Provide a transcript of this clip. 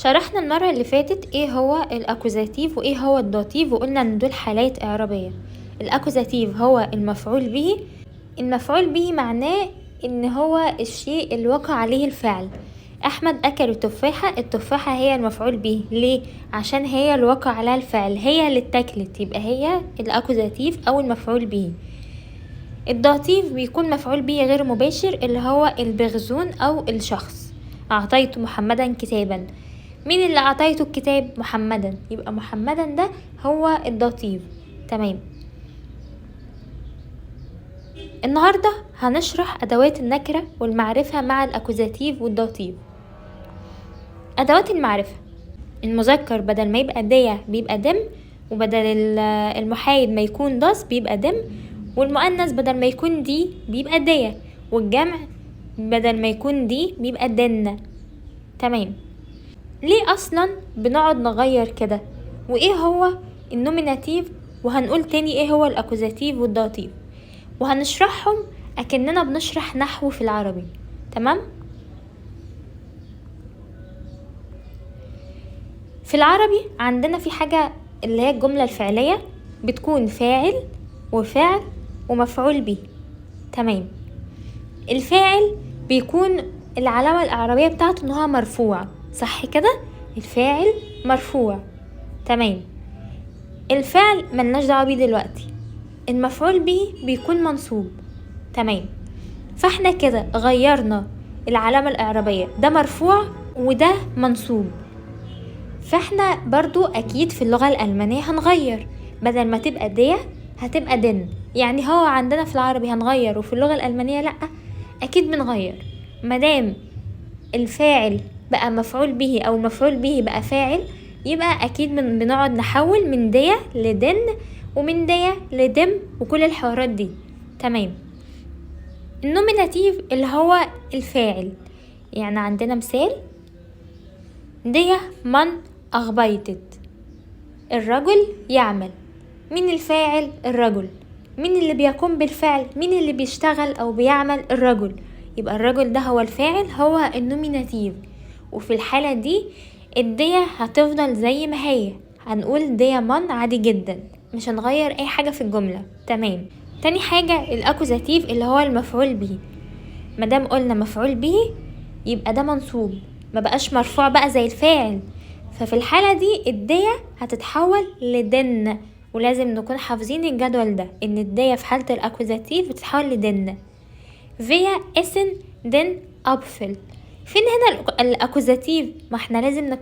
شرحنا المرة اللي فاتت ايه هو ال Akkusativ وايه هو ال Dativ، وقلنا ان دول حالات اعرابية. ال Akkusativ هو المفعول به. المفعول به معناه ان هو الشيء اللي وقع عليه الفعل. احمد اكل التفاحة، التفاحة هي المفعول به. ليه؟ عشان هي اللي وقع عليها الفعل، هي اللي اتاكلت، يبقى هي ال Akkusativ او المفعول به. ال Dativ بيكون مفعول به غير مباشر اللي هو ال Person او الشخص. اعطيت محمدا كتابا، مين اللي اعطيته الكتاب؟ محمدا، يبقى محمدا ده هو ال Dativ. تمام. النهاردة هنشرح أدوات النكرة والمعرفة مع ال Akkusativ وال Dativ. أدوات المعرفة: المذكر بدل ما يبقى der بيبقى dem، وبدل المحايد ما يكون das بيبقى dem، والمؤنث بدل ما يكون die بيبقى der، والجمع بدل ما يكون die بيبقى den. تمام. ليه أصلا بنقعد نغير كده؟ وإيه هو ال Nominativ؟ وهنقول تاني إيه هو ال Akkusativ وال Dativ، وهنشرحهم أكننا بنشرح نحو في العربي. تمام. في العربي عندنا في حاجة اللي هي الجملة الفعلية، بتكون فاعل وفعل ومفعول به. تمام. الفاعل بيكون العلامة الإعرابية بتاعته إن هو مرفوع، صح كده؟ الفاعل مرفوع. تمام. الفعل ملناش دعوة بيه دلوقتي. المفعول به بيكون منصوب. تمام. فاحنا كده غيرنا العلامة الإعرابية، ده مرفوع وده منصوب. فاحنا برضو أكيد في اللغة الألمانية هنغير، بدل ما تبقى der هتبقى den. يعني هو عندنا في العربي هنغير وفي اللغة الألمانية لأ، أكيد بنغير. مادام الفاعل بقى مفعول به أو المفعول به بقى فاعل، يبقى أكيد بنقعد نحول من der ل den ومن der ل dem وكل الحوارات دي. تمام. ال Nominativ اللي هو الفاعل، يعني عندنا مثال: der Mann arbeitet، الرجل يعمل. مين الفاعل؟ الرجل. مين اللي بيقوم بالفعل؟ مين اللي بيشتغل او بيعمل؟ الرجل. يبقى الرجل ده هو الفاعل، هو ال Nominativ. وفي الحالة دي ال der هتفضل زي ما هي، هنقول der Mann عادي جدا، مش هنغير اي حاجة في الجملة. تمام. تاني حاجة ال Akkusativ اللي هو المفعول به. مادام قلنا مفعول به يبقى ده منصوب، ما بقاش مرفوع بقى زي الفاعل. ففي الحالة دي ال der هتتحول ل den، ولازم نكون حافظين الجدول ده ان ال der في حالة ال Akkusativ بتتحول ل den. Wir essen den Apfel. فين هنا ال Akkusativ؟ ما احنا لازم